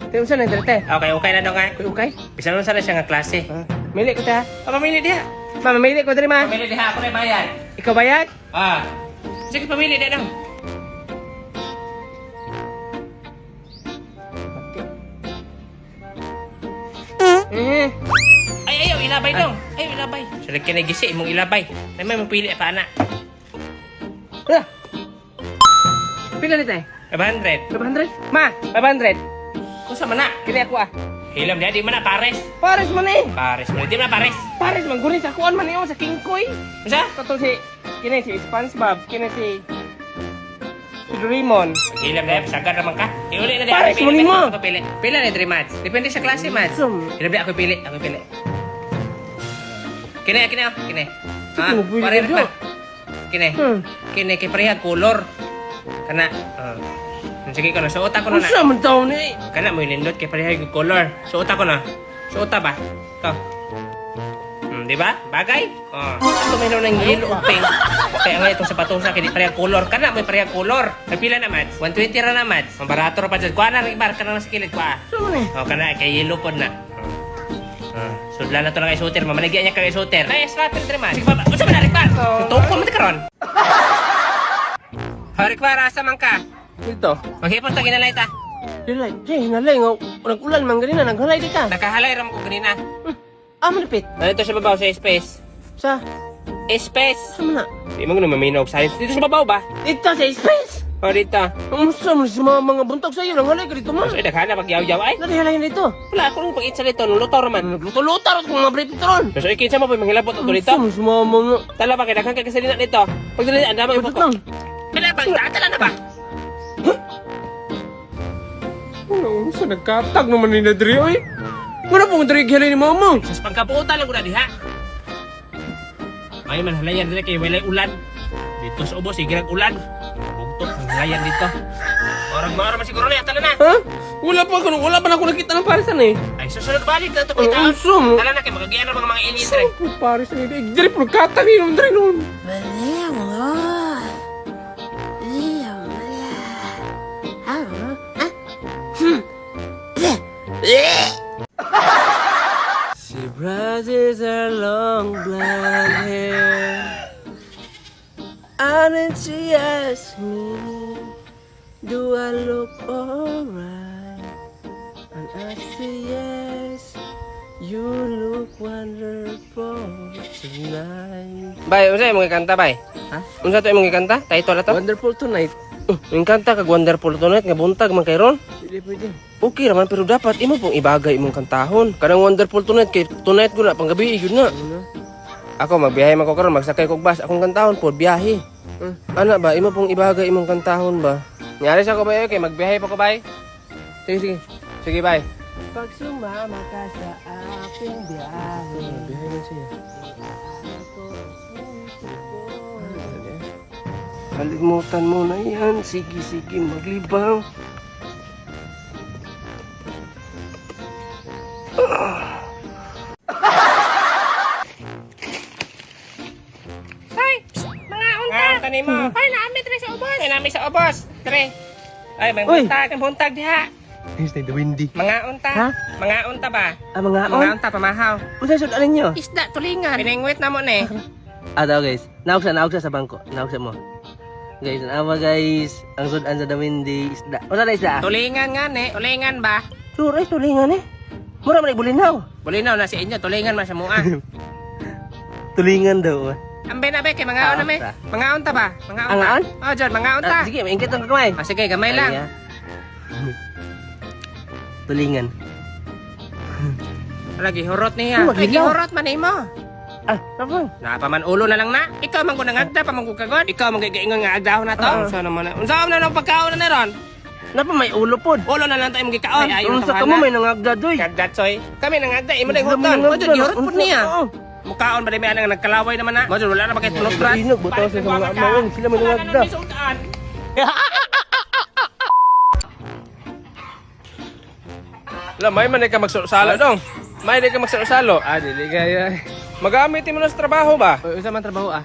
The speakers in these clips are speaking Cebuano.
Te, unsa na te? Okay, okay na dong ay. Okay, okay. Bisan unsa na siya nga klase. Ah, mili ko te ha. Ah, pamili diha. Ma, mamili ko diri ma. Pamili diha ako na bayad. Ikaw bayad? Ah. Sige, pamili diha dong. Eh. Ay, ayaw, ilabay dong. Ayaw, ilabay. Sila kinagisi, imong ilabay. May may mapili pa, ana. Hala. Pila ni te? 500. 500? Ma, 500. Kung man na? Kini ako ah. Hilam diha, di man na, pares. Pares man eh. Pares man, di man na, pares. Pares man guni sa kuan man iyo sa King Koy. Unsa? Kato si kini si SpongeBob, kini si si Doraemon. Hilam diha, sagar naman ka. Iuli na diha. Pares Pili, mo nimo. Ako pili. Pila ni 3 months. Depende sa klase, months. Sum. Hilam diha, ako pili, ako pili. Kini, kini, oh, kini. Sige, mo pili pareha ka pa. Kini. Kini kay pareha color. Kana. Ah. Sige ko na, suot ako na na. Unsa man taon ni? Kana mo nindot kay pareha yung color. Suot ako na. Suot ba? Ito. Di ba? Bagay? Oh. Ito mayroon ng yellow o pink. Kaya nga itong sapatos sa kini pareha color. Kana may pareha color. May pila na mads? 120 ra na mads. Ang barato ra pa dyan. Kuha na rin bar kana na sa kilid kuha. Unsa man eh? Oh, kana kay yellow pod na. Ah, sudlan na to lang kay shooter. Mamaligya niya kay shooter. Nay, slapper dire man. Sige ba? Unsa man na Rikbar? Oh. Tukol man karon. Harik para asa man ka? Dito. Maghipon ta ginalay ta. Dili, jay, hinalay nga nag-ulan man ganina, naghalay di ka. Nakahalay ra mo ko ganina. Ah, malapit. Nandito sa babaw sa space. Sa Space. sa man na? Di mo gano'n maminaw science. Dito sa babaw ba? Dito sa space. O dito. Unsa man sa mga buntag sa iyo, nanghalay ka dito man. So, daghana pag yaw-yaw ay. Naghalay dito. Wala ako nung pag-itsa dito. Nuluto raman. Nagluto-luto ro kung mga brief ron. So, ikinsa mo pa manghilabot ato dito. Unsa man sa mga Tala ba kay daghan kay kasalina dito. Pagdali ang dami Pagdali ko. lang. Pila ba? Tatala na ba? Wala, unsa nagkatag naman ni Dre oy. Wala pong dre gihalay ni mama. Sus pagkabuotan lang ko na diha. May man halayan dire kay walay ulan. Dito sa ubos sige nag ulan. Bugtok ang halayan dito. Orag maora man siguro na tala na. Ha? Wala pa ako, wala pa na ako nakita ng parisan eh. Ay susunod balik na to Ang kita. unsa mo? Tala na kay magagian ra mga alien dire. Sa parisan eh. Dre puro katag ni Dre noon. She brushes her long blonde hair. And then she asks me, do I look alright? And I say yes, you look wonderful tonight. Bay, unsa imong gikanta bay? Ha? Unsa to imong gikanta? Title na to? Wonderful tonight. Oh, yung kanta kag wonderful tonight nga buntag man kay ron. Hindi pwede. Okay raman pero dapat imo pong ibagay imong kantahon. Kanang wonderful tonight kay tonight gud na panggabi gyud na. Ano? Ako magbiyahe man ko karon magsakay kog bus akong kantahon pod biyahe. Ana ba imo pong ibagay imong kantahon ba? Nyari sa ko bay kay magbiyahe pa ko bay. Sige sige. Sige bay. Pag sumama ka sa aking biyahe. Biyahe man siya. Kalimutan mo na yan. Sige, sige, maglibang. Ay, mga unta. Mga nimo. Ay, naami tre sa ubos. Ay, naami sa ubos. Tre. Ay, may Uy. buntag, may buntag diha. Here's the windy. Mga unta. Ha? Mga unta ba? Ah, mga Mga unta pamahaw. Unsa sud alin nyo? Isda tulingan. Piningwit na mo ni. Ah, daw guys. Naugsa, naugsa sa bangko. Naugsa mo. Guys, nawa guys. Ang sudan sa Dawindi isda. Unsa na isda? Tulingan nga ni. Tulingan ba? Sure, ay tulingan eh. Mura man bulinaw. Bulinaw na si inyo, tulingan man sa mua. Tulingan daw. Ambe na be kay mga Ah, una me. unta. Mga unta ba? Mga unta. Angaan? Oh, John, mga unta. Ah, sige, maingkit ang kamay. Ah, sige, gamay lang. Ay, ah. Tulingan. Lagi hurot niya. Oh, Ay, magilaw. gihurot man nimo. Ah, tapos. Napaman ulo na lang na. Ikaw man ko nangagda, pamangkukagod. Ikaw man giingon nga agdahon na to. Ah. Unsa naman na? Unsa man na lang pagkaon na ron? Napa may ulo pod. Ulo na lang tayo mong gikaon. Ay, ayon Unsa ka mo may nangagda doy. Kagdat soy. Kami nangagda, imo na Unsa mo huton. nangagda? Mo jud gihurot pud Unsa- niya. Oo. Mukaon ba may anang nagkalaway naman na. Mo jud wala na bakit tulog. Inog, butaw sa mga amawang, sila may nangagda. La, may man ka magsalo dong. May di ka magsalo-salo. Ah, dili kaya. Magamit mo na sa trabaho ba? Uy, unsa man trabaho ah?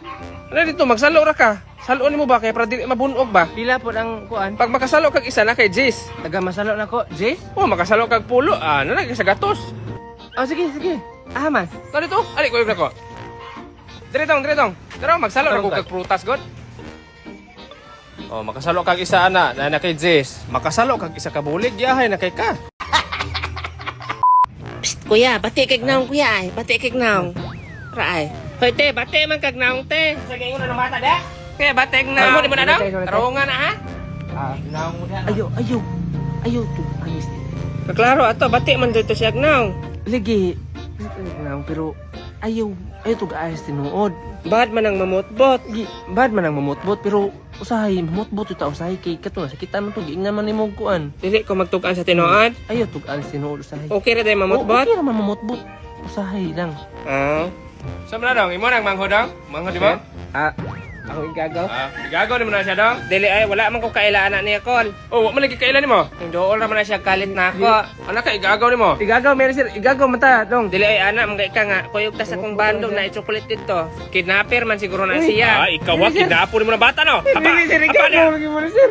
Ano dito, magsalo ra ka. Saluon nimo ba kay para dili mabunog ba? Pila po ang kuan? Pag makasalo kag isa na kay Jis. Taga masalo na ko, Jace? Oh, makasalo kag pulo, ah, na sa gatos. Oh, sige, sige. Ah, mas. Tari to, ali ko ko. Dire dong, dire dong. Dara magsalo ra ko kag prutas god. Oh, makasalo kag isa ana, na na kay Jis. Makasalo kag isa ka bulig, yahay na kay ka. Psst, kuya, bati kag naong kuya ay. Bati kag naong. Ra ay. Hoy te, bate man kag naong te. Sa gayon na bata da. Kaya bate kag naong. Mo na dong. Tarungan na ha. Ah, ayo, ayo. Ayo to, anis. Klaro ato, bati man dito siya naong. Lagi, naong pero ayaw, ayaw to gaayos tinuod. Bad man ang mamutbot. Gi, bad man ang mamutbot pero usahay mamutbot ta usahay kay kato na sakitan man to giingnan man nimo og kuan. Dili ko magtugan sa tinuod. Ayaw to gaayos tinuod usahay. Okay ra day Oh, mamutbot. okay ra man mamutbot. Usahay lang. Ah. Sa man dong, imo nang manghod dong? Manghod di ba? Ah, ako igagaw. Ah, igagaw ni mo na siya dong. Dili ay wala man ko kailaan na niya kol. Oh, wa man lagi kailan nimo. Yung dool ra man na siya kalit na ako. Ana ka igagaw nimo. Igagaw meron sir, igagaw mata dong. Dili ay ana mga ka nga kuyog ta sa kong bandog na i-chocolate dito. Kidnapper man siguro na siya. Ah, ikaw wa kidnapo nimo na bata no. Apa? Dili sir, igagaw lagi mo na sir.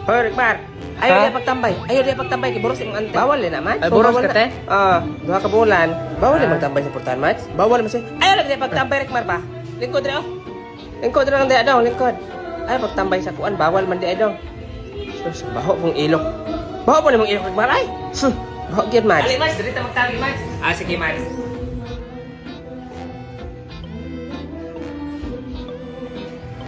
Hoy, Rikmar. Ayaw Ha? diya pagtambay. Ayaw diya pagtambay kay boros imong ante. Bawal din naman. Ay, boros Bawal ka, na. te? Ah, 2 ka bulan. Bawal din Ah. magtambay sa portahan, Mats. Bawal man siya. Ayaw lang diya pagtambay, Rikmar ba? Lingkod ra oh. Lingkod ra lang diya daw, lingkod. Ayaw pagtambay sa kuan, bawal man diya daw. Sus, baho pong ilok. Baho po namang ilok, Rikmar ay. Sus, baho gyud, Mats. Ali Mats, dili ta magtabi Mats. Ah, sige Mats.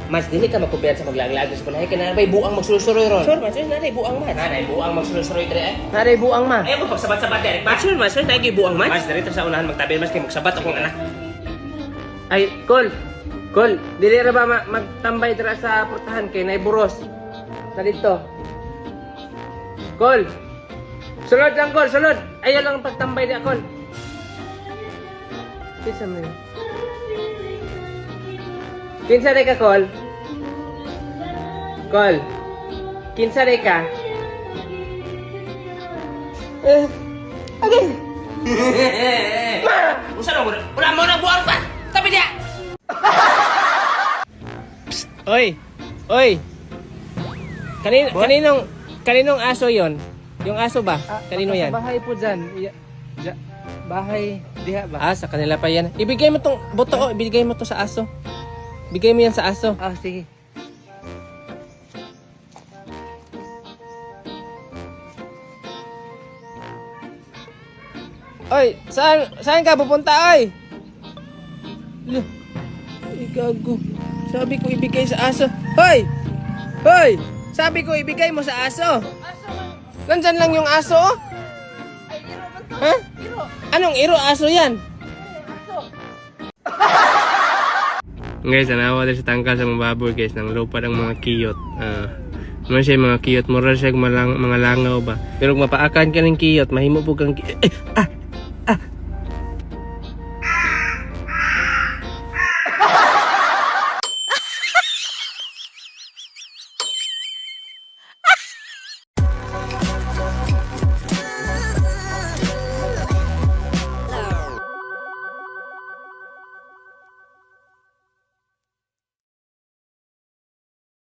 Mas dili ka magkumpiyansa sa maglaglag sa palahi kay nanay buang magsusuroy ron. Sure, man, sure, nanay buang man. Nanay buang magsusuroy dire eh. Naray buang ma. Ayaw ko pagsabat-sabat dire. Mats, sure, man, sure, nanay buang man. Mats, diri ta sa unahan magtabi Mats kay magsabat akong anak. Ay, kol. Kol, dili ra ba magtambay dira sa portahan kay nay buros. Na dito. Kol. Sulod lang kol, sulod. Ayaw lang ang pagtambay diya kol. Kinsa man? Kinsa day ka kol? Kol. Kinsa day ka? Eh, agay. Usa na wala mo na buang pa. Tabi diya. Psst, oy. Oy. Kaninong kaninong aso 'yon? Yung aso ba? Kanino 'yan? Sa bahay po dyan. Bahay diha ba? Ah, sa kanila pa 'yan. Ibigay mo tong buto, oh. Ibigay mo to sa aso. Bigay mo 'yan sa aso. Ah, sige. Oy, saan saan ka pupunta, oy? Lo, ay, gago. Sabi ko ibigay sa aso. Hoy! Hoy! Sabi ko ibigay mo sa aso. Nandyan lang yung aso, oh. Ha? Anong iro aso yan? Guys, tanawa din sa tangkal sa mga baboy guys, nang lupa ng mga kiyot. Ah, ano siya yung mga kiyot, mura siya malang, mga langaw ba. Pero kung mapaakan ka ng kiyot, mahimo po kang eh, ah,